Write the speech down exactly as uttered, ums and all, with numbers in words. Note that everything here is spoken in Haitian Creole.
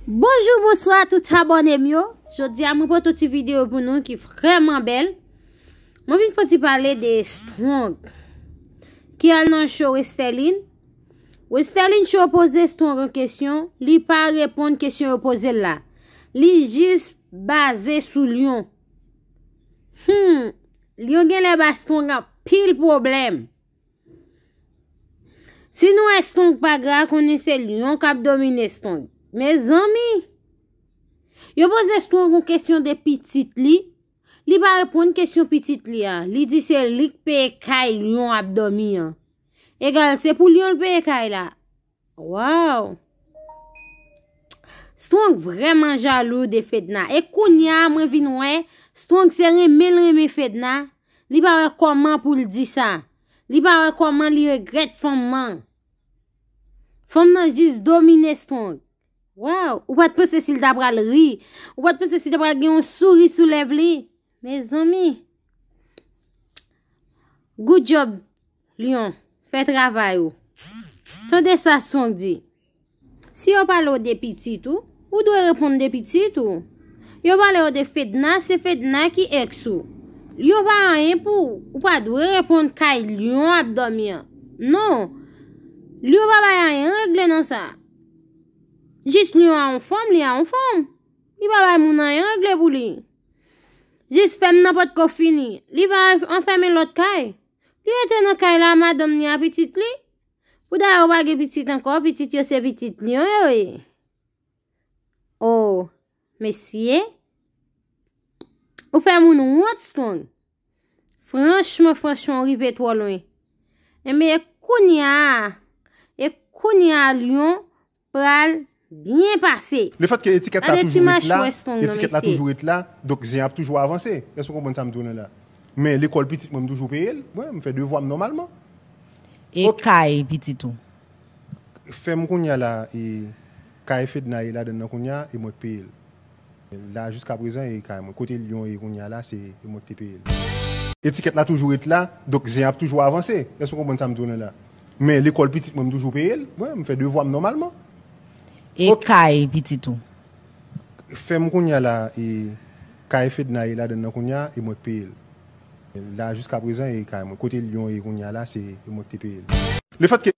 Bonjou, bonswa tout abòne m yo. Jodi a mwen pote yon ti videyo pou nou ki vrèman bèl. Mwen vin fè yon ti pale de Strong ki al nan show Westerline. Westerline Show poze Strong yon kesyon, li pa reponn kesyon yo poze l la. Li jis baze sou Lion. Hmm, Lion genlè ba Strong anpil pwoblèm. Si nou wè Strong pa gra, konnen se Lion k ap domine Strong. Mezanmi! Yo poze Strong yon kesyon de pitit li. Li pa reponn kesyon pitit li a. Li di se li k peye kay Lion ap dòmi an. Egal, se pou Lion l peye kay la. Waw! Strong vrèman jalou de Fedna. E kounye a, mwen vin wè, Strong se renmen l renmen Fedna. Li pa wè kòman pou l di sa. Li pa wè kòman li regrèt fanm nan. Fanm nan jis domine Strong. Waw, ou pa t panse si l ta pral ri? Ou pa t panse si ta pral gen yon souri sou lèv li? Mezanmi. Good job, Lion. Fè travay ou. Tande sa Strong di. Si yo pale w de pitit ou, ou dwe reponn de pitit ou. Yo pale w de Fedna, se Fedna ki ex ou. Lion pa anyen pou ou. Ou pa dwe reponn kay Lion ap dòmi an. Non. Lion pa bay anyen regle nan sa. Jis Lion a yon fanm, li a yon fanm. Li pa bay moun anyen regle pou li. Jis fèm nan potko fini. Li pa anfèmen lòt kay. Li rete nan kay la, madanm li a pitit li. Pou dayè ou pa gen pitit ankò, pitit yo se pitit Lion yo ye. Oh, mesye. Ou fè moun wont, Strong. Franchman, franchman, ou rive twò lwen. Enben, e kounye a, e kounye a, Lion pral byen pase. Lefètke etikèt la toujou ret la, etikèt la toujou ret la, donk zen ap toujou avanse. Èske w konprann sa m di w la? Men lekòl pitit mwen, m toujou peye l. Mwen, m fè devwa m nòmalman. E kay pitit ou? Fèm kounye a la, e kay Fedna ye ladann nan kounye a, e mwen k peye l. La, jiska prezan, e kay mwen. Kote Lion ye kounye a la, se mwen k te peye l. Etikèt la toujou ret la, donk zen ap toujou avanse. Èske w konprann sa m di w la? Men lekòl pitit mwen, m toujou peye l. Mwen, m fè devwa m nòmalman. E kay pitit ou? Fèm kounye a la, e kay Fedna ye ladann nan kounye a, e mwen k peye l. La, jiska prezan, e kay mwen. Kote Lion ye kounye a la, se mwen k te peye l. Lefètke